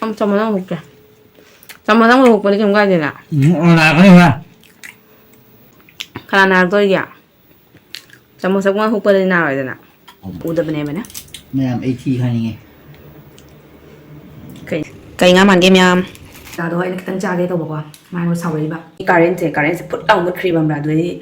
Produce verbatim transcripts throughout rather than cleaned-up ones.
ꯆꯥꯃꯁ ꯑꯃ ꯍꯨꯛꯀꯦ꯫ ꯆꯥꯃꯁ ꯑꯃ ꯍꯨꯛꯄꯗꯤ ꯀꯩꯝ ꯀꯥꯏꯗꯦꯅ꯫ ꯎꯝ, ꯑꯣ, ꯅꯥꯔꯛꯀꯅꯤ, ꯍꯣꯏ꯫ ꯀꯅꯥ ꯅꯥꯔꯛꯇꯣꯔꯤꯒꯦ? ꯆꯥꯃꯁ ꯑꯃ ꯍꯨꯛꯄꯗꯗꯤ ꯅꯥꯔꯣꯏꯗꯅ꯫ ꯎꯗꯕꯅꯦꯕꯅꯦ꯫ ꯃꯌꯥꯝ, ꯑꯩ ꯊꯤ ꯐꯥꯏꯅꯤꯡꯉꯦ꯫ ꯀꯩ, ꯀꯩ ꯉꯥ ꯃꯥꯟꯒꯦ ꯃꯌꯥꯝ? ꯆꯥꯗꯣ ꯑꯩꯅ ꯈꯤꯇꯪ ꯆꯥꯒꯦ ꯇꯧꯕꯀꯣ, ꯃꯥꯅ ꯁꯥꯎꯔꯛꯏꯕ꯫ ꯀꯥꯔꯦꯟꯁꯦ, ꯀꯥꯔꯦꯟꯁꯦ ꯐꯨꯠ ꯂꯥꯎ ꯃꯨꯠꯈ꯭ꯔꯤꯕ, ꯑꯃꯔꯥ, ꯑꯗꯨꯗꯩꯗꯤ꯫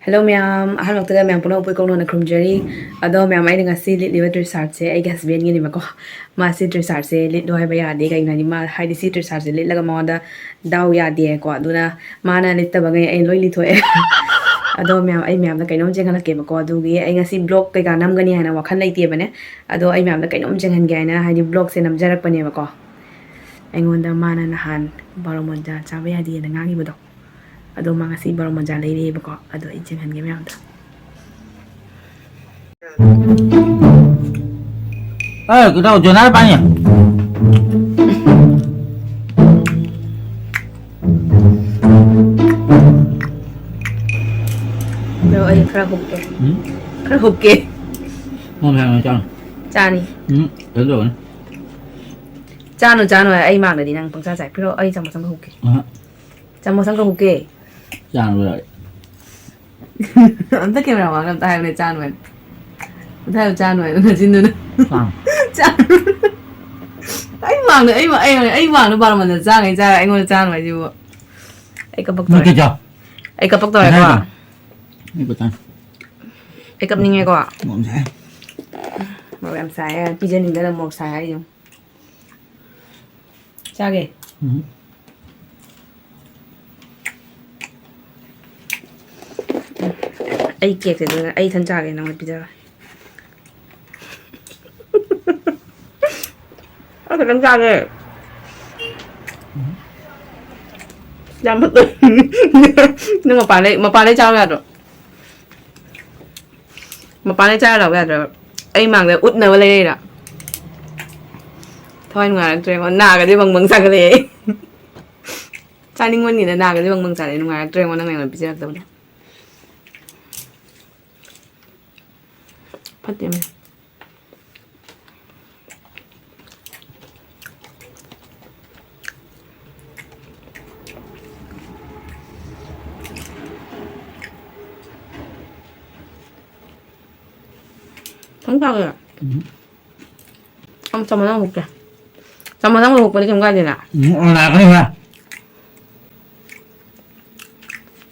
Hello ꯃꯌꯥꯝ, ꯑꯍꯥꯟꯕꯃꯛꯇꯗ ꯃꯌꯥꯝ ꯄꯨꯝꯅꯃꯛꯄꯨ ꯏꯀꯧꯅꯅ ꯈꯨꯔꯨꯝꯖꯔꯤ꯫ ꯑꯗꯣ ꯃꯌꯥꯝ, ꯑꯩꯅ ꯉꯁꯤ ꯂꯤꯠꯂꯤꯕ ꯇ꯭ꯔꯤ ꯁꯥꯔꯠꯁꯦ ꯑꯩꯒꯤ ꯍꯁꯕꯦꯟꯒꯤꯅꯦꯕꯀꯣ꯫ ꯃꯥ ꯁꯤ ꯇ꯭ꯔꯤ ꯁꯥꯔꯠꯁꯦ ꯂꯤꯠꯂꯣ ꯍꯥꯏꯕ ꯌꯥꯗꯦ, ꯀꯩꯒꯤꯅꯣ ꯍꯥꯏꯗꯤ ꯃꯥ, ꯍꯥꯏꯗꯤ ꯁꯤ ꯇ꯭ꯔꯤ ꯁꯥꯔꯠꯁꯦ ꯂꯤꯠꯂꯒ ꯃꯉꯣꯟꯗ ꯗꯥꯎ ꯌꯥꯗꯦꯀꯣ꯫ ꯑꯗꯨꯅ ꯃꯥꯅ ꯂꯤꯠꯇꯕꯈꯩ ꯑꯩ ꯂꯣꯏ ꯂꯤꯠꯊꯣꯛꯑꯦ꯫ ꯑꯗꯣ ꯃꯌꯥꯝ, ꯑꯩ ꯃꯌꯥꯝꯗ ꯀꯩꯅꯣꯝ ꯆꯦꯟꯍꯜꯂꯛꯀꯦꯕꯀꯣ꯫ ꯑꯗꯨꯒꯤ ꯑꯩ ꯉꯁꯤ ꯕ꯭ꯂꯣꯛ ꯀꯩꯀꯥ ꯅꯝꯒꯅꯤ ꯍꯥꯏꯅ ꯋꯥꯈꯜ ꯂꯩꯇꯦꯕꯅꯦ꯫ ꯑꯗꯣ ꯑꯩ ꯃꯌꯥꯝꯗ ꯀꯩꯅꯣꯝ ꯆꯦꯟꯍꯟꯒꯦ ꯍꯥꯏꯅ, ꯍꯥꯏꯗꯤ ꯕ꯭ꯂꯣꯛꯁꯦ ꯅꯝꯖꯔꯛꯄꯅꯦꯕꯀꯣ꯫ ꯑꯩꯉꯣꯟꯗ ꯃꯥꯅ ꯅꯍꯥꯟ ꯕꯥꯔꯣ ꯃꯣꯟꯖꯥ ꯆꯥꯕ ꯌꯥꯗꯦꯅ ꯉꯥꯡꯉꯤꯕꯗꯣ, ꯑꯗꯣ ꯃꯥ ꯉꯁꯤ ꯕꯥꯔꯣ ꯃꯣꯟꯖꯥ ꯂꯩꯔꯛꯑꯦꯕꯀꯣ꯫ ꯑꯗꯣ ꯑꯩ ꯆꯦꯟꯍꯟꯒꯦ ꯃꯌꯥꯝꯗ꯫ ꯑꯦ, ꯀꯩꯗꯧ, ꯖꯣꯅꯥ ꯄꯥꯅꯤ? ꯑꯗꯣ ꯑꯩ ꯈꯔ ꯍꯨꯞꯀꯦ꯫ ꯎꯝ? ꯈꯔ ꯍꯨꯞꯀꯦ꯫ ꯃꯣꯟ ꯍꯥꯏꯔꯒ ꯆꯥꯔꯣ꯫ ꯆꯥꯅꯤ꯫ ꯎꯝ, ꯀꯩꯅꯣ ꯇꯧꯕꯅꯤ꯫ ꯆꯥꯅꯨ, ꯆꯥꯅꯨ ꯍꯥꯏ꯫ ꯑꯩ ꯃꯥꯡꯗꯗꯤ ꯅꯪ ꯄꯪꯆꯥ ꯆꯥꯏ꯫ ꯄꯤꯔꯛꯑꯣ, ꯑꯩ ꯆꯥꯃꯁ ꯑꯃꯒ ꯍꯨꯞꯀꯦ꯫ ꯑꯍ꯫ ꯆꯥꯃꯁ ꯑꯃꯒ ꯍꯨꯞꯀꯦ꯫ ꯆꯥꯅꯨ ꯍꯥꯏ꯫ ꯑꯝꯇ ꯀꯦꯃꯦꯔꯥ ꯃꯃꯥꯡꯗ ꯑꯝꯇ ꯍꯥꯏꯌꯨꯅꯦ, ꯆꯥꯅꯨ ꯍꯥꯏꯅ꯫ ꯑꯝꯇ ꯍꯥꯏꯌꯨ, ꯆꯥꯅꯨ ꯍꯥꯏꯅ, ꯅꯆꯤꯟꯗꯨꯅ꯫ ꯆꯥꯅꯨ꯫ ꯆꯥꯅꯨ꯫ ꯑꯩ ꯃꯥꯡꯗ, ꯑꯩ, ꯑꯩ, ꯑꯩ ꯃꯥꯡꯗ ꯕꯥꯔꯣ ꯃꯟꯗ ꯆꯥꯉꯩ ꯆꯥꯔ ꯑꯩꯉꯣꯟꯗ ꯆꯥꯅꯨ ꯍꯥꯏꯁꯤꯕꯨ꯫ ꯑꯩ ꯀꯞꯄꯛꯇꯣꯔꯦ꯫ ꯅꯠꯇꯦ, ꯆꯥꯎ꯫ ꯑꯩ ꯀꯞꯄꯛꯇꯣꯔꯦꯀꯣ꯫ ꯉꯁꯥꯏꯗꯣ꯫ ꯑꯩ ꯀꯞꯆꯥꯅꯤ꯫ ꯑꯩ ꯀꯞꯅꯤꯡꯉꯦꯀꯣ꯫ ꯃꯣꯔꯣꯛ ꯌꯥꯝ ꯁꯥꯏ꯫ ꯃꯣꯔꯣꯛ ꯌꯥꯝ ꯁꯥꯏꯌꯦ꯫ ꯄꯤꯖꯅꯤꯡꯗꯅ ꯃꯣꯔꯣꯛ ꯁꯥꯏ ꯍꯥꯏꯁꯦ ꯌꯦꯡꯉꯨ꯫ ꯆꯥꯒꯦ꯫ ꯎꯝ꯫ ꯑꯩ ꯀꯦꯛꯁꯦ ꯑꯗꯨꯅ ꯑꯩ ꯏꯊꯟ ꯆꯥꯒꯦ, ꯅꯪꯉꯣꯟꯗ ꯄꯤꯖꯔꯣꯏ꯫ ꯑꯩ ꯈꯛꯇꯪ ꯆꯥꯒꯦ꯫ ꯌꯥꯝ ꯐꯠꯇꯦ꯫ ꯅꯪ ꯃꯄꯥꯟꯗꯩ, ꯃꯄꯥꯟꯗꯩ ꯆꯥꯕ ꯌꯥꯗ꯭ꯔꯣ? ꯃꯄꯥꯟꯗꯩ ꯆꯥꯔ ꯂꯥꯛꯄ ꯌꯥꯗ꯭ꯔꯕ? ꯑꯩ ꯃꯥꯡꯗ ꯎꯠꯅꯕ ꯂꯩꯔꯛꯏꯔꯥ? ꯊꯋꯥꯏ ꯅꯨꯡꯉꯥꯏꯔꯛꯇ꯭ꯔꯦꯉꯣ꯫ ꯅꯥꯒꯗꯤ ꯕꯪ ꯕꯪ ꯆꯥꯒꯠꯂꯛꯑꯦ ꯑꯩ꯫ ꯆꯥꯅꯤꯡꯃꯟꯒꯤꯗꯅ ꯅꯥꯒꯗꯤ ꯕꯪ ꯕꯪ ꯆꯥꯔꯛꯑꯦ꯫ ꯅꯨꯡꯉꯥꯏꯔꯛꯇ꯭ꯔꯦꯉꯣ ꯅꯪꯅ ꯑꯩꯉꯣꯟꯗ ꯄꯤꯖꯔꯛꯇꯕꯗꯣ꯫ ꯐꯠꯇꯦ ꯃꯤ꯫ ꯈꯤꯇꯪ ꯆꯥꯒꯦꯔꯥ? ꯎꯝ꯫ ꯌꯥꯝ ꯆꯝꯃ ꯅꯪ ꯍꯨꯛꯀꯦ꯫ ꯆꯝꯃ ꯅꯪ ꯍꯨꯛꯄꯗꯤ ꯀꯩꯝ ꯀꯥꯏꯗꯦꯅ꯫ ꯎꯝ, ꯑꯣ, ꯂꯥꯛꯀꯅꯤ ꯍꯣꯔꯦꯟ꯫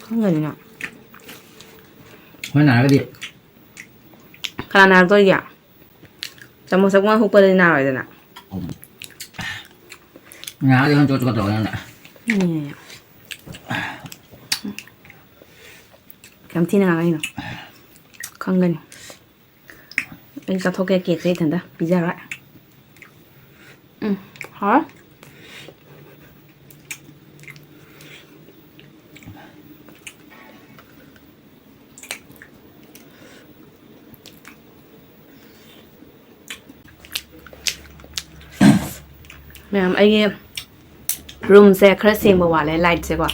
ꯈꯪꯒꯅꯤꯅ꯫ ꯍꯣꯔꯦꯟ ꯅꯥꯔꯒꯗꯤ꯫ ꯀꯅꯥ ꯅꯥꯔꯛꯇꯣꯔꯤꯒꯦ? ꯆꯥꯃꯁ ꯑꯃ ꯍꯨꯛꯄꯗꯗꯤ ꯅꯥꯔꯣꯏꯗꯅ꯫ ꯎꯝ꯫ ꯅꯥꯔꯒꯗꯤ ꯍꯣꯔꯦꯟ ꯆꯣꯠ ꯆꯣꯠ ꯇꯧꯔꯒ ꯅꯪꯅ꯫ ꯎꯝ꯫ ꯌꯥꯝ ꯊꯤꯅ ꯉꯥꯡꯉꯛꯏꯅꯣ꯫ ꯈꯪꯒꯅꯤ꯫ ꯑꯩ ꯆꯥꯊꯣꯛꯀꯦ ꯀꯦꯛꯁꯦ ꯏꯊꯟꯇ ꯄꯤꯖꯔꯣꯏ꯫ ꯎꯝ, ꯍꯥꯎꯔꯦ꯫ ꯃꯌꯥꯝ, ꯑꯩꯒꯤ ꯔꯨꯝꯁꯦ ꯈꯔ ꯁꯦꯡꯕ ꯋꯥꯠꯂꯦ ꯂꯥꯏꯠꯁꯦꯀꯣ꯫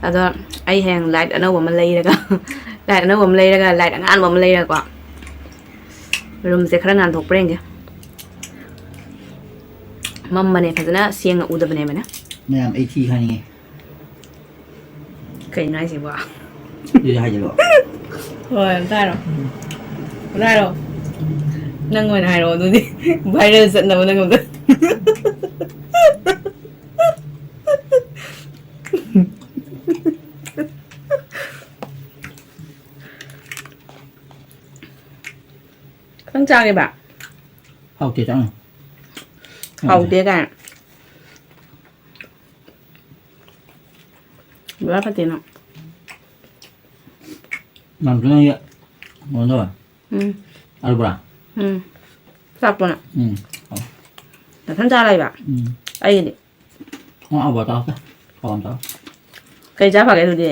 ꯑꯗꯣ ꯑꯩ ꯍꯌꯦꯡ ꯂꯥꯏꯠ ꯑꯅꯧꯕ ꯑꯃ ꯂꯩꯔꯒ, ꯂꯥꯏꯠ ꯑꯅꯧꯕ ꯑꯃ ꯂꯩꯔꯒ, ꯂꯥꯏꯠ ꯑꯉꯥꯟꯕ ꯑꯃ ꯂꯩꯔꯒꯀꯣ, ꯔꯨꯝꯁꯦ ꯈꯔ ꯉꯥꯟꯊꯣꯛꯄ꯭ꯔꯥ ꯌꯦꯡꯒꯦ꯫ ꯃꯝꯕꯅꯦ, ꯐꯖꯅ ꯁꯦꯡꯅ ꯎꯗꯕꯅꯦꯕꯅꯦ꯫ ꯃꯌꯥꯝ, ꯑꯩ ꯊꯤ ꯐꯥꯏꯅꯤꯡꯉꯦ꯫ ꯀꯩꯅꯣ ꯍꯥꯏꯁꯤꯕꯣ? ꯑꯗꯨꯗꯤ ꯍꯥꯏꯖꯤꯜꯂꯣ꯫ ꯍꯣꯏ, ꯑꯝꯇ ꯍꯥꯏꯔꯣ꯫ ꯑꯝꯇ ꯍꯥꯏꯔꯣ꯫ ꯅꯪ ꯑꯣꯏꯅ ꯍꯥꯏꯔꯛꯑꯣ ꯑꯗꯨꯗꯤ꯫ ꯚꯥꯏꯔꯦꯜ ꯆꯠꯅꯕ ꯅꯪ ꯑꯝꯇ꯫ ꯈꯤꯇꯪ ꯆꯥꯒꯦꯕ꯫ ꯍꯥꯎꯇꯦ, ꯆꯥꯅꯨ꯫ ꯍꯥꯎꯇꯦ ꯀꯥꯏꯅ꯫ ꯕꯣꯔꯥ ꯐꯠꯇꯦ ꯅꯪ꯫ ꯌꯥꯝ ꯆꯥꯅꯤꯡꯉꯦ꯫ ꯀꯩꯅꯣ ꯇꯧꯋꯦ꯫ ꯎꯝ꯫ ꯑꯂꯨ ꯕꯣꯔꯥ꯫ ꯎꯝ꯫ ꯆꯥꯛꯄꯅ꯫ ꯎꯝ꯫ ꯍꯥꯎ꯫ ꯅꯊꯟ ꯆꯥ ꯂꯩꯕ? ꯎꯝ꯫ ꯑꯩꯒꯤꯗꯤ꯫ ꯑꯣ, ꯑꯕꯣ ꯆꯥꯎꯁꯦ꯫ ꯄꯥꯎ ꯑꯃ ꯆꯥꯎ꯫ ꯀꯩ ꯆꯥ ꯐꯒꯦ ꯑꯗꯨꯗꯤ?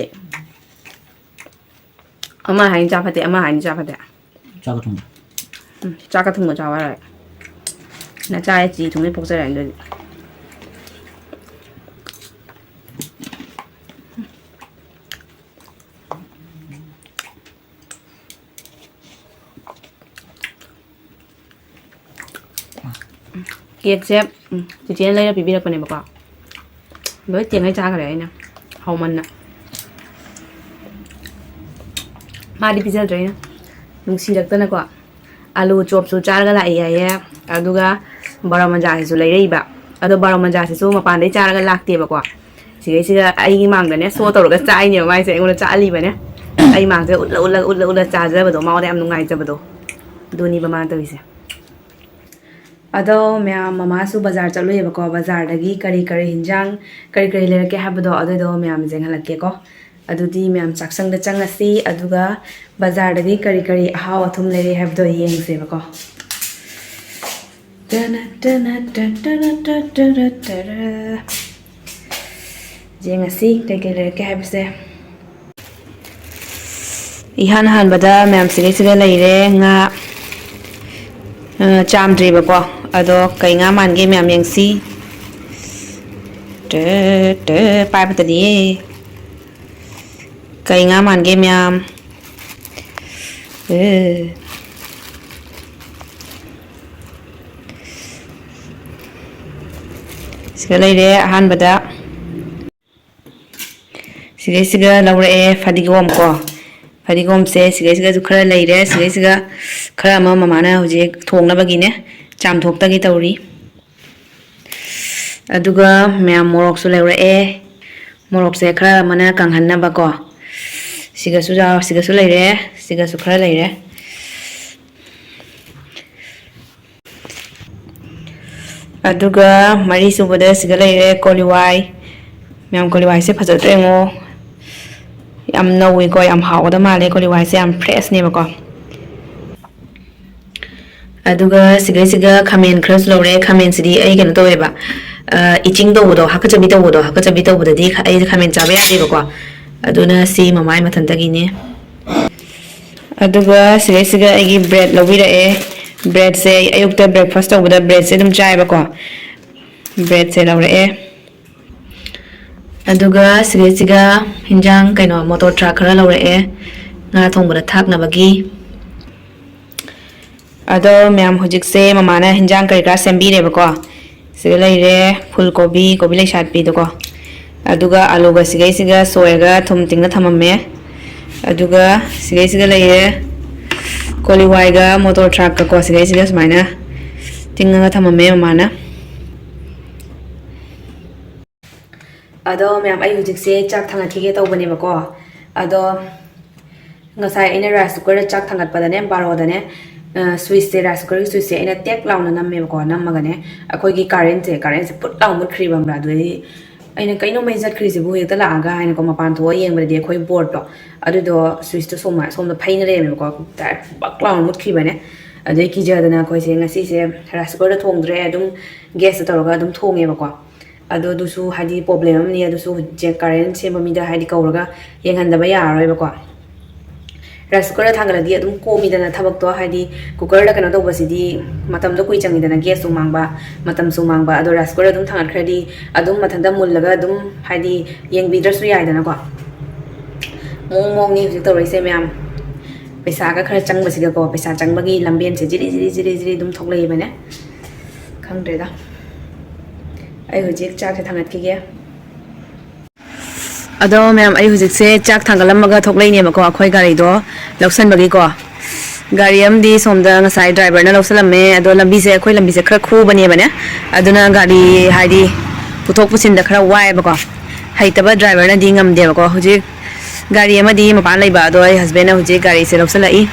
ꯑꯃ ꯍꯥꯏꯅ ꯆꯥ ꯐꯠꯇꯦ, ꯑꯃ ꯍꯥꯏꯅ ꯆꯥ ꯐꯠꯇꯦ꯫ ꯆꯥꯛꯀ ꯊꯨꯝꯒ꯫ ꯎꯝ, ꯆꯥꯛꯀ ꯊꯨꯝꯒ ꯆꯥꯎ ꯍꯥꯏꯔꯦ꯫ ꯅꯆꯥ ꯆꯤ ꯊꯨꯝꯕꯩ ꯄꯣꯛꯆꯔꯅꯤ ꯑꯗꯨꯗꯤ꯫ ꯀꯦꯛꯁꯦ ꯆꯤꯆꯦꯅ ꯂꯩꯔ ꯄꯤꯕꯤꯔꯛꯄꯅꯦꯕꯀꯣ꯫ ꯂꯣꯏ ꯇꯦꯡꯉꯩ ꯆꯥꯈ꯭ꯔꯦ ꯑꯩꯅ, ꯍꯥꯎꯃꯟꯅ꯫ ꯃꯥꯗꯤ ꯄꯤꯖꯗ꯭ꯔꯦ ꯑꯩꯅ, ꯅꯨꯡꯁꯤꯔꯛꯇꯅꯀꯣ꯫ ꯑꯥꯂꯨ ꯆꯣꯞꯁꯨ ꯆꯥꯔꯒ ꯂꯥꯛꯏ ꯍꯥꯏꯌꯦ꯫ ꯑꯗꯨꯒ ꯕꯥꯔꯣ ꯃꯟꯖꯥꯁꯤꯁꯨ ꯂꯩꯔꯛꯏꯕ꯫ ꯑꯗꯣ ꯕꯥꯔꯣ ꯃꯟꯖꯥꯁꯤꯁꯨ ꯃꯄꯥꯟꯗꯩ ꯆꯥꯔꯒ ꯂꯥꯛꯇꯦꯕꯀꯣ꯫ ꯁꯤꯒꯩꯁꯤꯗ ꯑꯩꯒꯤ ꯃꯥꯡꯗꯅꯦ ꯁꯣ ꯇꯧꯔꯒ ꯆꯥꯛꯏꯅꯦꯕ ꯃꯥꯏꯁꯦ, ꯑꯩꯉꯣꯟꯗ ꯆꯥꯛꯍꯜꯂꯤꯕꯅꯦ꯫ ꯑꯩ ꯃꯥꯡꯁꯦ ꯎꯠꯂ ꯎꯠꯂ ꯎꯠꯂ ꯎꯠꯂ ꯆꯥꯖꯕꯗꯣ, ꯃꯉꯣꯟꯗ ꯌꯥꯝ ꯅꯨꯡꯉꯥꯏꯖꯕꯗꯣ꯫ ꯑꯗꯨꯅꯤꯕ ꯃꯥꯅ ꯇꯧꯔꯤꯁꯦ꯫ ꯑꯗꯣ ꯃꯌꯥꯝ, ꯃꯃꯥꯁꯨ ꯕꯖꯥꯔ ꯆꯠꯂꯨꯏꯌꯦꯕꯀꯣ꯫ ꯕꯖꯥꯔꯗꯒꯤ ꯀꯔꯤ ꯀꯔꯤ ꯍꯤꯟꯖꯥꯡ, ꯀꯔꯤ ꯀꯔꯤ ꯂꯩꯔꯛꯀꯦ ꯍꯥꯏꯕꯗꯣ ꯑꯗꯨꯗꯣ ꯃꯌꯥꯝ ꯌꯦꯡꯍꯜꯂꯛꯀꯦꯀꯣ꯫ ꯑꯗꯨꯗꯤ ꯃꯌꯥꯝ ꯆꯥꯛꯁꯪꯗ ꯆꯪꯉꯁꯤ, ꯑꯗꯨꯒ ꯕꯖꯥꯔꯗꯒꯤ ꯀꯔꯤ ꯀꯔꯤ ꯑꯍꯥꯎ ꯑꯊꯨꯝ ꯂꯩꯔꯛꯑꯦ ꯍꯥꯏꯕꯗꯣ ꯌꯦꯡꯁꯦꯕꯀꯣ꯫ ꯇꯅ, ꯇꯅ, ꯇ, ꯇꯔ, ꯇ, ꯇꯔ, ꯇꯔ꯫ ꯌꯦꯡꯉꯁꯤ ꯀꯩꯀꯩ ꯂꯩꯔꯛꯀꯦ ꯍꯥꯏꯕꯁꯦ꯫ ꯏꯍꯥꯟ ꯍꯥꯟꯕꯗ ꯃꯌꯥꯝ ꯁꯤꯒꯩꯁꯤꯗ ꯂꯩꯔꯦ꯫ ꯉꯥ, ꯑ, ꯆꯥꯝꯗ꯭ꯔꯤꯕꯀꯣ꯫ ꯑꯗꯣ ꯀꯩ ꯉꯥ ꯃꯥꯟꯒꯦ ꯃꯌꯥꯝ ꯌꯦꯡꯁꯤ꯫ ꯇ, ꯇ, ꯄꯥꯏꯕꯇꯅꯤꯌꯦ꯫ ꯀꯩ ꯉꯥ ꯃꯥꯟꯒꯦ ꯃꯌꯥꯝ? ꯑꯦ꯫ ꯁꯤꯗ ꯂꯩꯔꯦ ꯑꯍꯥꯟꯕꯗ꯫ ꯁꯤꯗꯩꯁꯤꯒ ꯂꯧꯔꯛꯑꯦ ꯐꯗꯤꯒꯣꯝ ꯀꯣ꯫ ꯐꯗꯤꯒꯣꯝꯁꯦ ꯁꯤꯗꯩꯁꯤꯒꯁꯨ ꯈꯔ ꯂꯩꯔꯦ꯫ ꯁꯤꯗꯩꯁꯤꯒ ꯈꯔ ꯑꯃ ꯃꯃꯥꯅ ꯍꯧꯖꯤꯛ ꯊꯣꯡꯅꯕꯒꯤꯅꯦ, ꯆꯥꯝꯊꯣꯛꯇꯒꯤ ꯇꯧꯔꯤ꯫ ꯑꯗꯨꯒ ꯃꯌꯥꯝ ꯃꯣꯔꯣꯛꯁꯨ ꯂꯧꯔꯛꯑꯦ꯫ ꯃꯣꯔꯣꯛꯁꯦ ꯈꯔ ꯑꯃꯅ ꯀꯪꯍꯟꯅꯕꯀꯣ꯫ ꯁꯤꯒꯁꯨ ꯌꯥꯎ-, ꯁꯤꯒꯁꯨ ꯂꯩꯔꯦ, ꯁꯤꯒꯁꯨ ꯈꯔ ꯂꯩꯔꯦ꯫ ꯑꯗꯨꯒ ꯃꯔꯤꯁꯨꯕꯗ ꯁꯤꯗ ꯂꯩꯔꯦ ꯀꯣꯂꯤ ꯍꯋꯥꯏ꯫ ꯃꯌꯥꯝ ꯀꯣꯂꯤ ꯍꯋꯥꯏꯁꯦ ꯐꯖꯗ꯭ꯔꯥ ꯌꯦꯡꯉꯣ꯫ ꯌꯥꯝ ꯅꯧꯋꯤꯀꯣ, ꯌꯥꯝ ꯍꯥꯎꯒꯗꯕ ꯃꯥꯜꯂꯦ꯫ ꯀꯣꯂꯤ ꯍꯋꯥꯏꯁꯦ ꯌꯥꯝ ꯐ꯭ꯔꯦꯁꯅꯦꯕꯀꯣ꯫ ꯑꯗꯨꯒ ꯁꯤꯒꯩꯁꯤꯒ ꯈꯥꯃꯦꯟ ꯈꯔꯁꯨ ꯂꯧꯔꯦ꯫ ꯈꯥꯃꯦꯟꯁꯤꯗꯤ ꯑꯩ ꯀꯩꯅꯣ ꯇꯧꯋꯦꯕ, ꯑ, itching ꯇꯧꯕꯗꯣ, ꯍꯥꯀꯠꯆꯕꯤ ꯇꯧꯕꯗꯣ, ꯍꯥꯀꯠꯆꯕꯤ ꯇꯧꯕꯗꯗꯤ ꯈ-, ꯑꯩ ꯈꯥꯃꯦꯟ ꯆꯥꯕ ꯌꯥꯗꯦꯕꯀꯣ꯫ ꯑꯗꯨꯅ ꯁꯤ ꯃꯃꯥꯏ ꯃꯊꯟꯇꯒꯤꯅꯦ꯫ ꯑꯗꯨꯒ ꯁꯤꯗꯩꯁꯤꯒ ꯑꯩꯒꯤ ꯕ꯭ꯔꯦꯗ ꯂꯧꯕꯤꯔꯛꯑꯦ꯫ ꯕ꯭ꯔꯦꯗꯁꯦ ꯑꯩ ꯑꯌꯨꯛꯇ ꯕ꯭ꯔꯦꯛꯐꯥꯁ ꯇꯧꯕꯗ ꯕ꯭ꯔꯦꯗꯁꯦ ꯑꯗꯨꯝ ꯆꯥꯏꯕꯀꯣ꯫ ꯕ꯭ꯔꯦꯗꯁꯦ ꯂꯧꯔꯛꯑꯦ꯫ ꯑꯗꯨꯒ ꯁꯤꯗꯩꯁꯤꯒ ꯍꯤꯟꯖꯥꯡ ꯀꯩꯅꯣ, ꯃꯣꯇꯣꯔ ꯊ꯭ꯔꯥꯛ ꯈꯔ ꯂꯧꯔꯛꯑꯦ, ꯉꯥ ꯊꯣꯡꯕꯗ ꯊꯥꯛꯅꯕꯒꯤ꯫ ꯑꯗꯣ ꯃꯌꯥꯝ, ꯍꯧꯖꯤꯛꯁꯦ ꯃꯃꯥꯅ ꯍꯤꯟꯖꯥꯡ ꯀꯔꯤ ꯀꯔꯥ ꯁꯦꯝꯕꯤꯔꯦꯕꯀꯣ꯫ ꯁꯤꯗ ꯂꯩꯔꯦ ꯐꯨꯜ ꯀꯣꯕꯤ, ꯀꯣꯕꯤ ꯂꯩꯁꯥꯠꯄꯤꯗꯣꯀꯣ, ꯑꯗꯨꯒ ꯑꯂꯨꯒ ꯁꯤꯒꯩꯁꯤꯒ ꯁꯣꯏꯔꯒ ꯊꯨꯝ ꯇꯤꯡꯉ ꯊꯝꯃꯝꯃꯦ꯫ ꯑꯗꯨꯒ ꯁꯤꯒꯩꯁꯤꯒ ꯂꯩꯔꯦ ꯀꯣꯂꯤ ꯍꯋꯥꯏꯒ ꯃꯣꯇꯣꯔ ꯊ꯭ꯔꯥꯛꯀꯀꯣ, ꯁꯤꯒꯩꯁꯤꯒ ꯁꯨꯃꯥꯏꯅ ꯇꯤꯡꯉꯒ ꯊꯝꯃꯝꯃꯦ ꯃꯃꯥꯅ꯫ ꯑꯗꯣ ꯃꯌꯥꯝ, ꯑꯩ ꯍꯧꯖꯤꯛꯁꯦ ꯆꯥꯛ ꯊꯥꯡꯒꯠꯈꯤꯒꯦ ꯇꯧꯕꯅꯦꯕꯀꯣ꯫ ꯑꯗꯣ ꯉꯁꯥꯏ ꯑꯩꯅ ꯔꯥꯏꯁ ꯀꯨꯀꯔꯗ ꯆꯥꯛ ꯊꯥꯡꯒꯠꯄꯗꯅꯦ, ꯕꯥꯔꯣꯗꯅꯦ, ꯑ, ꯁ꯭ꯋꯤꯁꯁꯦ, ꯔꯥꯏꯁ ꯀꯨꯀꯔꯒꯤ ꯁ꯭ꯋꯤꯁꯁꯦ ꯑꯩꯅ ꯇꯦꯛ ꯂꯥꯎꯅ ꯅꯝꯃꯦꯕꯀꯣ꯫ ꯅꯝꯃꯒꯅꯦ, ꯑꯩꯈꯣꯏꯒꯤ ꯀꯔꯦꯟꯁꯦ, ꯀꯔꯦꯟꯁꯦ ꯄꯨꯠ ꯂꯥꯎꯅ ꯃꯨꯠꯈ꯭ꯔꯤꯕ, ꯈꯪꯕ꯭ꯔꯥ? ꯑꯗꯨꯗꯩꯗꯤ ꯑꯩꯅ, "ꯀꯩꯅꯣ ꯃꯩ ꯆꯠꯈ꯭ꯔꯤꯁꯤꯕꯨ?" ꯍꯦꯛꯇ ꯂꯥꯛꯑꯒ ꯍꯥꯏꯅꯀꯣ, ꯃꯄꯥꯟ ꯊꯣꯛꯑ ꯌꯦꯡꯕꯗꯗꯤ ꯑꯩꯈꯣꯏ ꯕꯣꯔꯗꯇꯣ, ꯑꯗꯨꯗꯣ ꯁ꯭ꯋꯤꯁꯇꯣ ꯁꯣꯝ-, ꯁꯣꯝꯗ ꯐꯩꯅ ꯂꯩꯔꯝꯃꯦꯕꯀꯣ꯫ ꯗꯥꯏꯔꯦꯛ ꯕꯛ ꯂꯥꯎꯅ ꯃꯨꯠꯈꯤꯕꯅꯦ꯫ ꯑꯗꯨꯗꯩ ꯀꯤꯖꯗꯅ ꯑꯩꯈꯣꯏꯁꯦ ꯉꯁꯤꯁꯦ ꯔꯥꯏꯁ ꯀꯨꯀꯔꯗ ꯊꯣꯡꯗ꯭ꯔꯦ, ꯑꯗꯨꯝ ꯒ꯭ꯌꯥꯁꯇ ꯇꯧꯔꯒ ꯑꯗꯨꯝ ꯊꯣꯡꯉꯦꯕꯀꯣ꯫ ꯑꯗꯣ ꯑꯗꯨꯁꯨ ꯍꯥꯏꯗꯤ ꯄ꯭ꯔꯣꯕ꯭ꯂꯦꯝ ꯑꯃꯅꯤ꯫ ꯑꯗꯨꯁꯨ ꯍꯧꯖꯤꯛꯁꯦ ꯀꯔꯦꯟ ꯁꯦꯝꯕ ꯃꯤꯗ ꯍꯥꯏꯗꯤ ꯀꯧꯔꯒ ꯌꯦꯡꯍꯟꯗꯕ ꯌꯥꯔꯔꯣꯏꯕꯀꯣ꯫ ꯔꯥꯏꯁ ꯀꯨꯀꯔꯗ ꯊꯥꯡꯒꯠꯂꯗꯤ ꯑꯗꯨꯝ ꯀꯣꯝꯃꯤꯗꯅ ꯊꯕꯛꯇꯣ, ꯍꯥꯏꯗꯤ ꯀꯨꯀꯔꯗ ꯀꯩꯅꯣ ꯇꯧꯕꯁꯤꯗꯤ ꯃꯇꯝꯗꯣ ꯀꯨꯏ ꯆꯪꯉꯤꯗꯅ, ꯒ꯭ꯌꯥꯁꯁꯨ ꯃꯥꯡꯕ, ꯃꯇꯝꯁꯨ ꯃꯥꯡꯕ꯫ ꯑꯗꯣ ꯔꯥꯏꯁ ꯀꯨꯀꯔꯗ ꯑꯗꯨꯝ ꯊꯥꯡꯒꯠꯈ꯭ꯔꯗꯤ ꯑꯗꯨꯝ ꯃꯊꯟꯇ ꯃꯨꯜꯂꯒ ꯑꯗꯨꯝ ꯍꯥꯏꯗꯤ ꯌꯦꯡꯕꯤꯗ꯭ꯔꯁꯨ ꯌꯥꯏꯗꯅꯀꯣ꯫ ꯃꯑꯣꯡ ꯃꯑꯣꯡꯅꯤ ꯍꯧꯖꯤꯛ ꯇꯧꯔꯛꯏꯁꯦ ꯃꯌꯥꯝ꯫ ꯄꯩꯁꯥꯒ ꯈꯔ ꯆꯪꯕꯁꯤꯒꯀꯣ, ꯄꯩꯁꯥ ꯆꯪꯕꯒꯤ ꯂꯝꯕꯦꯟꯁꯦ ꯖꯤꯔꯤ ꯖꯤꯔꯤ ꯖꯤꯔꯤ ꯖꯤꯔꯤ ꯑꯗꯨꯝ ꯊꯣꯛꯂꯛꯏꯕꯅꯦ꯫ ꯈꯪꯗ꯭ꯔꯦꯗ꯫ ꯑꯩ ꯍꯧꯖꯤꯛ ꯆꯥꯛꯁꯦ ꯊꯥꯡꯒꯠꯈꯤꯒꯦ꯫ ꯑꯗꯣ ꯃꯌꯥꯝ, ꯑꯩ ꯍꯧꯖꯤꯛꯁꯦ ꯆꯥꯛ ꯊꯥꯡꯒꯠꯂꯝꯃꯒ ꯊꯣꯛꯂꯛꯏꯅꯦꯕꯀꯣ, ꯑꯩꯈꯣꯏ ꯒꯥꯔꯤꯗꯣ ꯂꯧꯁꯟꯕꯒꯤꯀꯣ꯫ ꯒꯥꯔꯤ ꯑꯃꯗꯤ ꯁꯣꯝꯗ ꯉꯁꯥꯏ ꯗ꯭ꯔꯥꯏꯚꯔꯅ ꯂꯧꯁꯜꯂꯝꯃꯦ꯫ ꯑꯗꯣ ꯂꯝꯕꯤꯁꯦ, ꯑꯩꯈꯣꯏ ꯂꯝꯕꯤꯁꯦ ꯈꯔ ꯈꯨꯕꯅꯦꯕꯅꯦ, ꯑꯗꯨꯅ ꯒꯥꯔꯤ ꯍꯥꯏꯗꯤ ꯄꯨꯊꯣꯛ ꯄꯨꯁꯤꯟꯗ ꯈꯔ ꯋꯥꯏꯑꯦꯕꯀꯣ, ꯍꯩꯇꯕ ꯗ꯭ꯔꯥꯏꯚꯔꯅꯗꯤ ꯉꯝꯗꯦꯕꯀꯣ꯫ ꯍꯧꯖꯤꯛ ꯒꯥꯔꯤ ꯑꯃꯗꯤ ꯃꯄꯥꯟ ꯂꯩꯕ, ꯑꯗꯣ ꯑꯩ ꯍꯁꯕꯦꯟꯅ ꯍꯧꯖꯤꯛ ꯒꯥꯔꯤꯁꯦ ꯂꯧꯁꯜꯂꯛꯏ꯫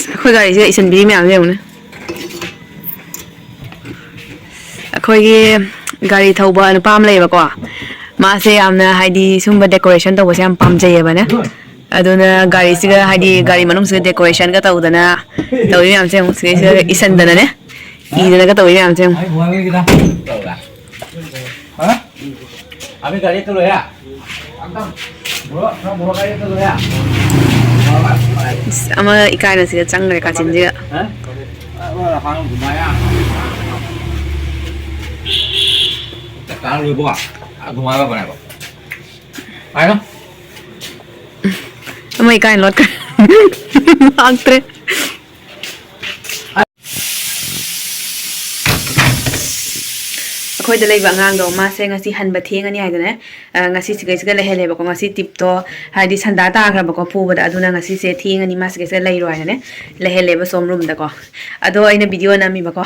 ꯑꯩꯈꯣꯏ ꯒꯥꯔꯤꯁꯦ ꯏꯁꯤꯟꯕꯤꯔꯤ ꯃꯌꯥꯝꯁꯦ ꯌꯦꯡꯉꯨꯅꯦ꯫ ꯑꯩꯈꯣꯏꯒꯤ ꯒꯥꯔꯤ ꯊꯧꯕ ꯅꯨꯄꯥ ꯑꯃ ꯂꯩꯌꯦꯕꯀꯣ, ꯃꯥꯁꯦ ꯌꯥꯝꯅ ꯍꯥꯏꯗꯤ ꯁꯨꯝꯕ decoration ꯇꯧꯕꯁꯦ ꯌꯥꯝ ꯄꯥꯝꯖꯩꯌꯦꯕꯅꯦ꯫ ꯑꯗꯨꯅ ꯒꯥꯔꯤꯁꯤꯒ ꯍꯥꯏꯗꯤ ꯒꯥꯔꯤ ꯃꯅꯨꯡꯁꯤꯗ decorationꯒ ꯇꯧꯗꯅ ꯇꯧꯔꯤ ꯃꯌꯥꯝꯁꯦ ꯑꯃꯨꯛ ꯁꯤꯗꯩꯁꯤꯗ ꯏꯁꯟꯗꯅꯅꯦ, ꯏꯗꯅꯒ ꯇꯧꯔꯤ ꯃꯌꯥꯝꯁꯦ ꯑꯃꯨꯛ꯫ ꯍꯥ? ꯑꯕꯤ ꯒꯥꯔꯤ ꯆꯠꯂꯣꯍꯦ꯫ ꯕ꯭ꯔꯣ, ꯅꯪ ꯕ꯭ꯔꯣ ꯒꯥꯔꯤ ꯆꯠꯂꯣꯍꯦ꯫ ꯑꯁ, ꯑꯃ ꯏꯀꯥꯏꯅ ꯁꯤꯗ ꯆꯪꯈ꯭ꯔꯦ ꯀꯥꯆꯤꯟꯁꯤꯗ꯫ ꯑꯃ ꯏꯀꯥꯏꯅ ꯂꯣꯠꯈ꯭ꯔꯦ꯫ ꯂꯥꯛꯇ꯭ꯔꯦ꯫ ꯑꯩꯈꯣꯏꯗ ꯂꯩꯕ ꯑꯉꯥꯡꯗꯣ, ꯃꯥꯁꯦ ꯉꯁꯤ ꯍꯟꯕ ꯊꯦꯡꯉꯅꯤ ꯍꯥꯏꯗꯅꯦ, ꯑ, ꯉꯁꯤ ꯁꯤꯒꯩꯁꯤꯒ ꯂꯩꯍꯜꯂꯦꯕꯀꯣ꯫ ꯉꯁꯤ ꯇꯤꯞꯇꯣ ꯍꯥꯏꯗꯤ ꯁꯟꯗꯥ ꯇꯥꯈ꯭ꯔꯕꯀꯣ ꯄꯨꯕꯗ, ꯑꯗꯨꯅ ꯉꯁꯤꯁꯦ ꯊꯦꯡꯉꯅꯤ, ꯃꯥ ꯁꯤꯒꯩꯁꯤꯒ ꯂꯩꯔꯣ ꯍꯥꯏꯅꯅꯦ ꯂꯩꯍꯜꯂꯦꯕ ꯁꯣꯝ ꯔꯨꯝꯗꯀꯣ꯫ ꯑꯗꯣ ꯑꯩꯅ ꯚꯤꯗꯤꯑꯣ ꯅꯝꯃꯤꯕꯀꯣ꯫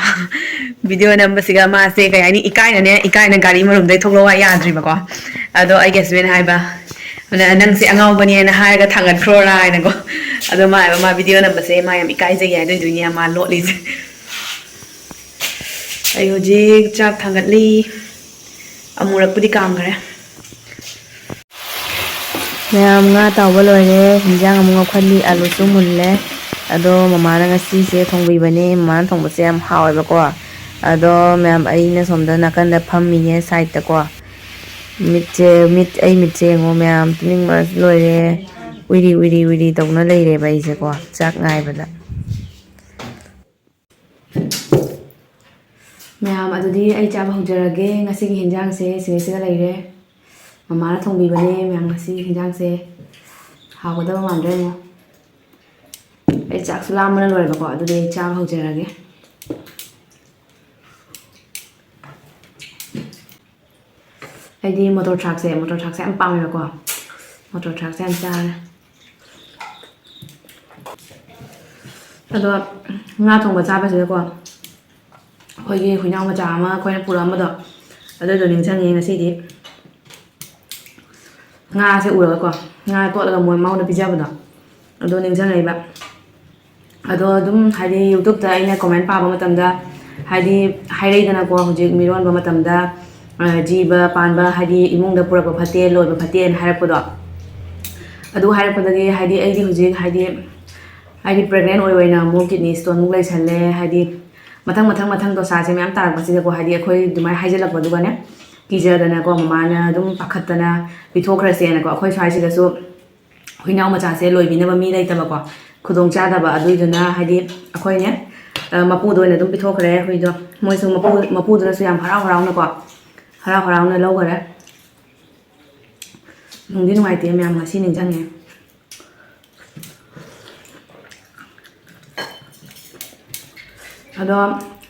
ꯚꯤꯗꯤꯑꯣ ꯅꯝꯕꯁꯤꯒ ꯃꯥꯁꯦ ꯀꯩ ꯍꯥꯏꯅꯤ, ꯏꯀꯥꯏꯅꯅꯦ, ꯏꯀꯥꯏꯅ ꯒꯥꯔꯤ ꯃꯅꯨꯡꯗꯩ ꯊꯣꯛꯂꯛꯑꯣ ꯍꯥꯏ ꯌꯥꯗ꯭ꯔꯤꯕꯀꯣ꯫ ꯑꯗꯣ ꯑꯩꯒꯤ ꯍꯁꯕꯦꯟ ꯍꯥꯏꯕ, "ꯅ-, ꯅꯪꯁꯦ ꯑꯉꯥꯎꯕꯅꯦꯅ ꯍꯥꯏꯔꯒ ꯊꯥꯡꯒꯠꯈ꯭ꯔꯣꯔꯥ?" ꯍꯥꯏꯅꯀꯣ꯫ ꯑꯗꯣ ꯃꯥ ꯍꯥꯏꯕ, ꯃꯥ ꯚꯤꯗꯤꯑꯣ ꯅꯝꯕꯁꯦ ꯃꯥ ꯌꯥꯝ ꯏꯀꯥꯏꯖꯩ ꯍꯥꯏꯗꯣꯏꯗꯣꯏꯅꯦ ꯃꯥ ꯂꯣꯠꯂꯤꯁꯦ꯫ ꯑꯩ ꯍꯧꯖꯤꯛ ꯆꯥꯛ ꯊꯥꯡꯒꯠꯂꯤ꯫ ꯑꯃꯨꯔꯛꯄꯨꯗꯤ ꯀꯥꯝꯈ꯭ꯔꯦ꯫ ꯃꯌꯥꯝ, ꯉꯥ ꯇꯥꯎꯕ ꯂꯣꯏꯔꯦ, ꯍꯤꯟꯖꯥꯡ ꯑꯃꯨꯛ ꯉꯧꯈꯠꯂꯤ, ꯑꯂꯨꯁꯨ ꯃꯨꯜꯂꯦ꯫ ꯑꯗꯣ ꯃꯃꯥꯅ ꯉꯁꯤꯁꯦ ꯊꯣꯡꯕꯤꯕꯅꯦ, ꯃꯃꯥꯅ ꯊꯣꯡꯕꯁꯦ ꯌꯥꯝ ꯍꯥꯎꯋꯦꯕꯀꯣ꯫ ꯑꯗꯣ ꯃꯌꯥꯝ, ꯑꯩꯅ ꯁꯣꯝꯗ ꯅꯥꯀꯟꯗ ꯐꯝꯃꯤꯅꯦ ꯁꯥꯏꯠꯇꯀꯣ꯫ ꯃꯤꯠꯁꯦ, ꯃꯤꯠ, ꯑꯩ ꯃꯤꯠꯁꯦ ꯌꯦꯡꯉꯣ ꯃꯌꯥꯝ, ꯇꯨꯝꯅꯤꯡꯕꯅꯁꯨ ꯂꯣꯏꯔꯦ꯫ ꯎꯏꯔꯤ ꯎꯏꯔꯤ ꯎꯏꯔꯤ ꯇꯧꯅ ꯂꯩꯔꯦꯕ ꯑꯩꯁꯦꯀꯣ, ꯆꯥꯛ ꯉꯥꯏꯕꯗ꯫ ꯃꯌꯥꯝ, ꯑꯗꯨꯗꯤ ꯑꯩ ꯆꯥꯕ ꯍꯧꯖꯔꯒꯦ꯫ ꯉꯁꯤꯒꯤ ꯍꯤꯟꯖꯥꯡꯁꯦ ꯁꯤꯗꯩꯁꯤꯗ ꯂꯩꯔꯦ꯫ ꯃꯃꯥꯅ ꯊꯣꯡꯕꯤꯕꯅꯦ ꯃꯌꯥꯝ, ꯉꯁꯤꯒꯤ ꯍꯤꯟꯖꯥꯡꯁꯦ꯫ ꯍꯥꯎꯒꯗꯕ ꯃꯥꯟꯗ꯭ꯔꯦ ꯌꯦꯡꯉꯣ꯫ ꯑꯩ ꯆꯥꯛꯁꯨ ꯂꯥꯝꯕꯅ ꯂꯣꯏꯔꯦꯕꯀꯣ, ꯑꯗꯨꯗꯤ ꯑꯩ ꯆꯥꯕ ꯍꯧꯖꯔꯒꯦ꯫ ꯑꯩꯗꯤ ꯃꯣꯇꯣꯔ ꯊ꯭ꯔꯥꯛꯁꯦ, ꯃꯣꯇꯣꯔ ꯊ꯭ꯔꯥꯛꯁꯦ ꯌꯥꯝ ꯄꯥꯝꯃꯦꯕꯀꯣ꯫ ꯃꯣꯇꯣꯔ ꯊ꯭ꯔꯥꯛꯁꯦ ꯌꯥꯝ ꯆꯥꯔꯦ꯫ ꯑꯗꯣ ꯉꯥ ꯊꯣꯡꯕ ꯆꯥꯕꯁꯤꯗꯀꯣ, ꯑꯩꯈꯣꯏꯒꯤ ꯍꯨꯏꯅꯥꯎ ꯃꯆꯥ ꯑꯃ ꯑꯩꯈꯣꯏꯅ ꯄꯨꯔꯛꯑꯝꯕꯗꯣ, ꯑꯗꯨꯗꯣ ꯅꯤꯡꯁꯤꯡꯉꯦ ꯉꯁꯤꯗꯤ꯫ ꯉꯥꯁꯦ ꯎꯔꯒꯀꯣ, ꯉꯥ ꯇꯣꯠꯂꯒ ꯃꯣꯏ ꯃꯉꯣꯟꯗ ꯄꯤꯖꯕꯗꯣ, ꯑꯗꯣ ꯅꯤꯡꯁꯤꯡꯉꯛꯏꯕ꯫ ꯑꯗꯣ ꯑꯗꯨꯝ ꯍꯥꯏꯗꯤ YouTube-ꯇ ꯑꯩꯅ comment ꯄꯥꯕ ꯃꯇꯝꯗ, ꯍꯥꯏꯗꯤ ꯍꯥꯏꯔꯛꯏꯗꯅꯀꯣ, ꯍꯧꯖꯤꯛ ꯃꯤꯔꯣꯟꯕ ꯃꯇꯝꯗ, ꯑ, ꯖꯤꯕ ꯄꯥꯟꯕ ꯍꯥꯏꯗꯤ ꯏꯃꯨꯡꯗ ꯄꯨꯔꯛꯄ ꯐꯠꯇꯦ, ꯂꯣꯏꯕ ꯐꯠꯇꯦꯅ ꯍꯥꯏꯔꯛꯄꯗꯣ꯫ ꯑꯗꯨ ꯍꯥꯏꯔꯛꯄꯗꯒꯤ ꯍꯥꯏꯗꯤ ꯑꯩꯗꯤ ꯍꯧꯖꯤꯛ ꯍꯥꯏꯗꯤ, ꯍꯥꯏꯗꯤ pregnant ꯑꯣꯏ ꯑꯣꯏꯅ ꯑꯃꯨꯛ kidney stone ꯑꯃꯨꯛ ꯂꯩꯁꯜꯂꯦ꯫ ꯍꯥꯏꯗꯤ ꯃꯊꯪ ꯃꯊꯪ ꯃꯊꯪ ꯗꯣꯁꯥꯁꯦ ꯃꯌꯥꯝ ꯇꯥꯔꯛꯄꯁꯤꯗꯀꯣ, ꯍꯥꯏꯗꯤ ꯑꯩꯈꯣꯏ ꯑꯗꯨꯃꯥꯏꯅ ꯍꯥꯏꯖꯜꯂꯛꯄꯗꯨꯒꯅꯦ, ꯀꯤꯖꯗꯅꯀꯣ, ꯃꯃꯥꯅ ꯑꯗꯨꯝ ꯄꯥꯈꯠꯇꯅ ꯄꯤꯊꯣꯛꯈ꯭ꯔꯁꯦꯅꯀꯣ, ꯑꯩꯈꯣꯏ ꯁ꯭ꯋꯥꯏꯁꯤꯗꯁꯨ ꯍꯨꯏꯅꯥꯎ ꯃꯆꯥꯁꯦ ꯂꯣꯏꯕꯤꯅꯕ ꯃꯤ ꯂꯩꯇꯕꯀꯣ, ꯈꯨꯗꯣꯡ ꯆꯥꯗꯕ꯫ ꯑꯗꯨꯏꯗꯨꯅ ꯍꯥꯏꯗꯤ ꯑꯩꯈꯣꯏꯅꯦ, ꯑ, ꯃꯄꯨꯗ ꯑꯣꯏꯅ ꯑꯗꯨꯝ ꯄꯤꯊꯣꯛꯈ꯭ꯔꯦ ꯍꯨꯏꯗꯣ꯫ ꯃꯣꯏꯁꯨ ꯃꯄꯨ, ꯃꯄꯨꯗꯨꯅꯁꯨ ꯌꯥꯝ ꯍꯔꯥꯎ ꯍꯔꯥꯎꯅꯀꯣ, ꯍꯔꯥꯎ ꯍꯔꯥꯎꯅ ꯂꯧꯈꯔꯦ꯫ ꯅꯨꯡꯗꯤ ꯅꯨꯡꯉꯥꯏꯇꯦ ꯃꯌꯥꯝ, ꯉꯁꯤ ꯅꯤꯡꯁꯤꯡꯉꯦ꯫ ꯑꯗꯣ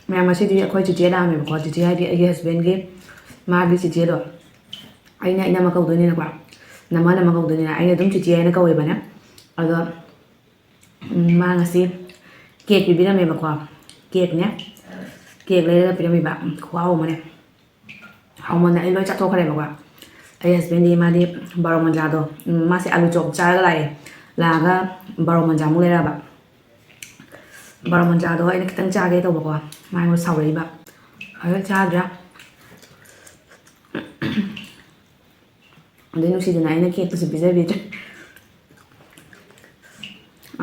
ꯃꯌꯥꯝ, ꯉꯁꯤꯗꯤ ꯑꯩꯈꯣꯏ ꯆꯤꯆꯦ ꯂꯥꯛꯑꯝꯃꯦꯕꯀꯣ꯫ ꯆꯤꯆꯦ ꯍꯥꯏꯗꯤ ꯑꯩꯒꯤ husbandꯒꯤ, ꯃꯥꯒꯤ ꯆꯤꯆꯦꯗꯣ꯫ ꯑꯩꯅ ꯏꯅꯝꯃ ꯀꯧꯗꯣꯏꯅꯤꯅꯀꯣ, ꯅꯃ ꯅꯃ ꯀꯧꯗꯣꯏꯅꯤꯅ ꯑꯩꯅ ꯑꯗꯨꯝ ꯆꯤꯆꯦ ꯍꯥꯏꯅ ꯀꯧꯋꯦꯕꯅꯦ꯫ ꯑꯗꯣ, ꯎꯝ, ꯃꯥ ꯉꯁꯤ cake ꯄꯤꯕꯤꯔꯝꯃꯦꯕꯀꯣ꯫ Cakeꯅꯦ, cake ꯂꯩꯔꯒ ꯄꯤꯔꯝꯃꯤꯕ꯫ ꯎꯝ, ꯈꯨꯍꯥꯎ ꯑꯃꯅꯦ꯫ ꯍꯥꯎꯃꯟꯗꯅ ꯑꯩ ꯂꯣꯏ ꯆꯥꯊꯣꯛꯈ꯭ꯔꯦꯕꯀꯣ꯫ ꯑꯩ husbandꯗꯤ ꯃꯥꯗꯤ ꯕꯥꯔꯣ ꯃꯟꯖꯥꯗꯣ, ꯎꯝ, ꯃꯥꯁꯦ ꯑꯥꯂꯨ ꯆꯣꯞ ꯆꯥꯔꯒ ꯂꯥꯛꯑꯦ꯫ ꯂꯥꯛꯑꯒ ꯕꯥꯔꯣ ꯃꯟꯖꯥꯃꯨꯛ ꯂꯩꯔꯛꯑꯕ꯫ ꯕꯥꯔꯣ ꯃꯟꯖꯥꯗꯣ ꯑꯩꯅ ꯈꯤꯇꯪ ꯆꯥꯒꯦ ꯇꯧꯕꯀꯣ, ꯃꯥ ꯑꯩꯉꯣꯟꯗ ꯁꯥꯎꯔꯛꯏꯕ꯫ ꯑꯗꯨ ꯆꯥꯗ꯭ꯔꯦ꯫ ꯑꯗꯩ ꯅꯨꯡꯁꯤꯗꯅ ꯑꯩꯅ cakeꯇꯨꯁꯨ ꯄꯤꯖꯕꯤꯗ꯭ꯔꯦ꯫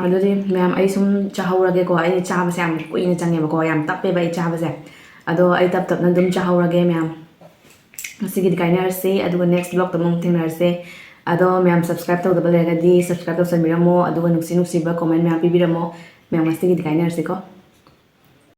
ꯑꯗꯨꯗꯤ ꯃꯌꯥꯝ, ꯑꯩ ꯁꯨꯝ ꯆꯥꯍꯧꯔꯒꯦꯀꯣ꯫ ꯑꯩ ꯆꯥꯕꯁꯦ ꯌꯥꯝ ꯀꯨꯏꯅ ꯆꯪꯉꯦꯕꯀꯣ, ꯌꯥꯝ ꯇꯞꯄꯦꯕ ꯑꯩ ꯆꯥꯕꯁꯦ꯫ ꯑꯗꯣ ꯑꯩ ꯇꯞ ꯇꯞꯅ ꯑꯗꯨꯝ ꯆꯥꯍꯧꯔꯒꯦ ꯃꯌꯥꯝ꯫ ꯉꯁꯤꯒꯤꯗꯤ ꯀꯥꯏꯅꯔꯁꯤ, ꯑꯗꯨꯒ next vlogꯇ ꯑꯃꯨꯛ ꯊꯦꯡꯅꯔꯁꯦ꯫ ꯑꯗꯣ ꯃꯌꯥꯝ, subscribe ꯇꯧꯗꯕ ꯂꯩꯔꯒꯗꯤ subscribe ꯇꯧꯁꯟꯕꯤꯔꯝꯃꯣ, ꯑꯗꯨꯒ ꯅꯨꯡꯁꯤ ꯅꯨꯡꯁꯤꯕ comment ꯃꯌꯥꯝ ꯄꯤꯕꯤꯔꯝꯃꯣ꯫ ꯃꯌꯥꯝ, ꯉꯁꯤꯒꯤꯗꯤ ꯀꯥꯏꯅꯔꯁꯤꯀꯣ꯫